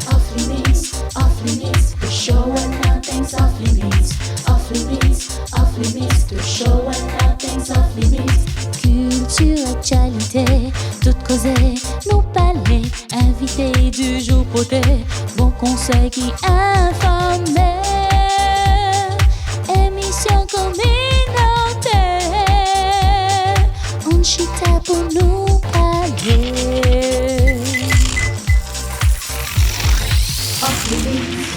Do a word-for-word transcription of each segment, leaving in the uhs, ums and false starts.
Off limits, off limits, the show where nothing's off limits. Off limits, off limits, the show where nothing's off limits. Kilti, aktyalite, tout koze nou pale. Envite di jou pote bon konsèy ki enfòme. Emisyon kominotè. Ann chita pou nou pale. Off limits.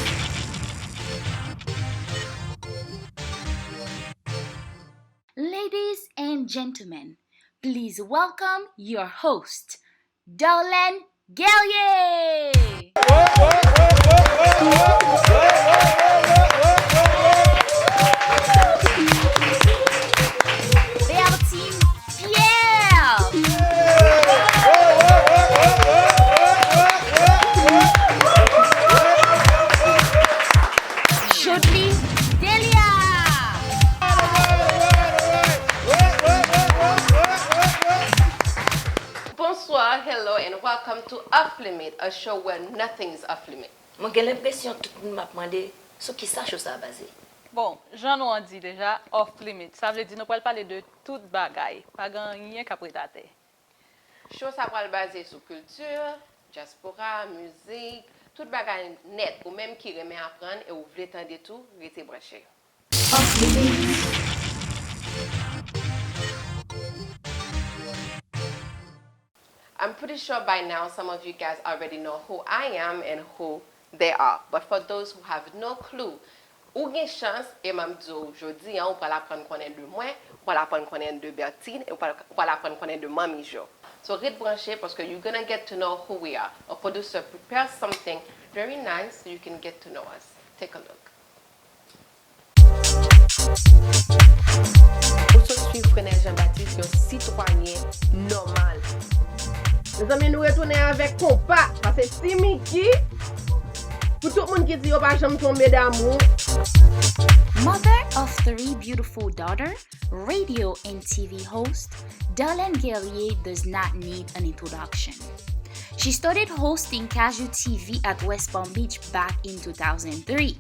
Ladies and gentlemen, please welcome your host, Darlene Guerrier! Bertine Pierre! Jodly Delia! Bonsoir, hello and welcome to Off Limit, a show where nothing is off limit. Mwen gen lenpresyon tout moun m ap mande sou kisa show sa a baze. Bon, jan non an di deja, Off Limit, sa vle di nou pral pale de tout bagay, pa gen anyen k ap ret atè. Show sa pral baze sou kilti, dyaspora, mizik, tout bagay nèt. Ou menm ki renmen aprann e ou vle tande tou, rete branche. Off Limits. I'm pretty sure by now some of you guys already know who I am and who they are. But for those who have no clue, ou gen chans, e m ap di w jodi a, ou pral aprann konnen de mwen, ou pral aprann konnen de Bertine, e ou pral, ou pral aprann konnen de Manmi Jo. So, ret branche, paske you're gonna get to know who we are. Our producer prepare something very nice so you can get to know us. Take a look. Ou sot swiv Frenel Jean Baptiste, yon sitwayen nòmal. Mezanmi, nou retounen avèk konpa. Sa se Ti Miki. Pou tout moun ki di yo pa janm tonbe damou. Mother of three beautiful daughters, radio and T V host, Darlene Guerrier does not need an introduction. She started hosting Cajou T V at West Palm Beach back in two thousand three,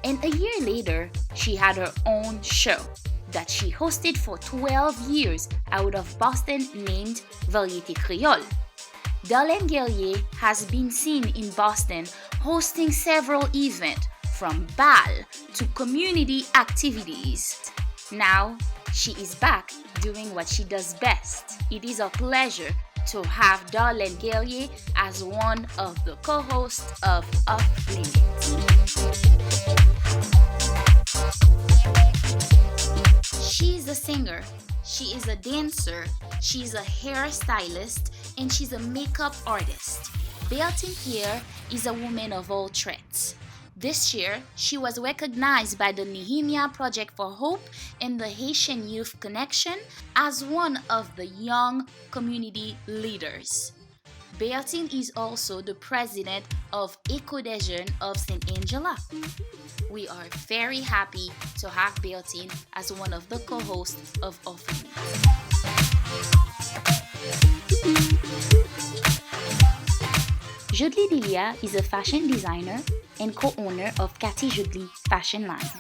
and a year later, she had her own show that she hosted for twelve years out of Boston named Variété Créole. Darlene Guerrier has been seen in Boston hosting several events, from bal to community activities. Now, she is back doing what she does best. It is a pleasure to have Darlene Guerrier as one of the co-hosts of Off Limits. She is a singer, she is a dancer, she is a hairstylist, and she's a makeup artist. Bertine Pierre is a woman of all trades. This year, she was recognized by the Nehemiah Project for Hope and the Haitian Youth Connection as one of the young community leaders. Bertine is also the president of Écho des Jeunes of Saint Angela. We are very happy to have Bertine as one of the co-hosts of Off Limits. Jodly Delia is a fashion designer and co-owner of Cathy Jodly Fashion Line.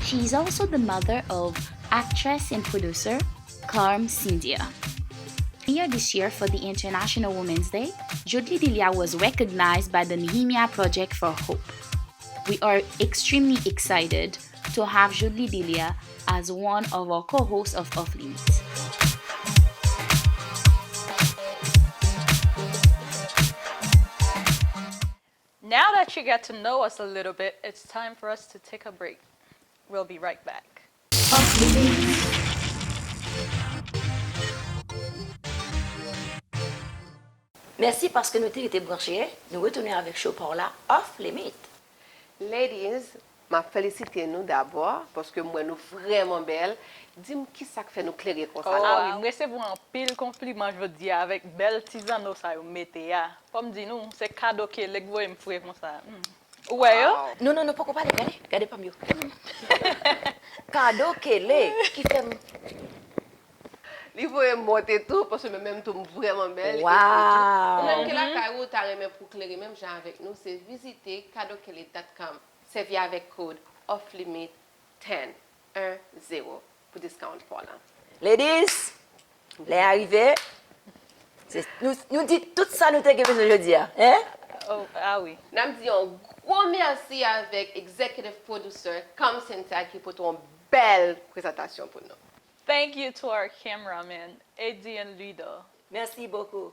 She is also the mother of actress and producer Carm Cynthia. Earlier this year, for the International Women's Day, Jodly Delia was recognized by the Nehemiah Project for Hope. We are extremely excited to have Jodly Delia as one of our co-hosts of Off Limits. Now that you got to know us a little bit, it's time for us to take a break. We'll be right back. Off Limits. Mèsi paske nou te rete branche, nou retounen avèk show pa w la, Off Limit. Ladies, m ap felisite nou dabò, paske m wè nou vrèman bèl. Di m kisa k fè nou klere konsa la? Ah wi, m resevwa anpil konpliman jodi a avèk bèl ti zanno sa yo mete a. Fò m di nou, se Kado Kele k voye m fre konsa. Hmm. Ou wè yo? Non, non, non, poko pale, gade, gade pa m yo. Kado Kele ki fè m. Li voye m monte tou, paske mwen menm tou m vrèman bèl. Wow. Ou menm ki lakay ou, ta renmen pou klere menm jan avèk nou, se vizite kadokele dot com, sèvi avèk kòd off limit ten, en, zewo, pou discount pa w lan. Ladies, lè a rive. Se- Nou, nou di tout sa nou te gen bezwen jodi a. Hein? Oh, ah wi. N ap di yon gwo mèsi avèk executive producer Cam Syntax ki pote yon bèl prezantasyon pou nou. Thank you to our cameraman, Eddie and Ludo. Merci beaucoup.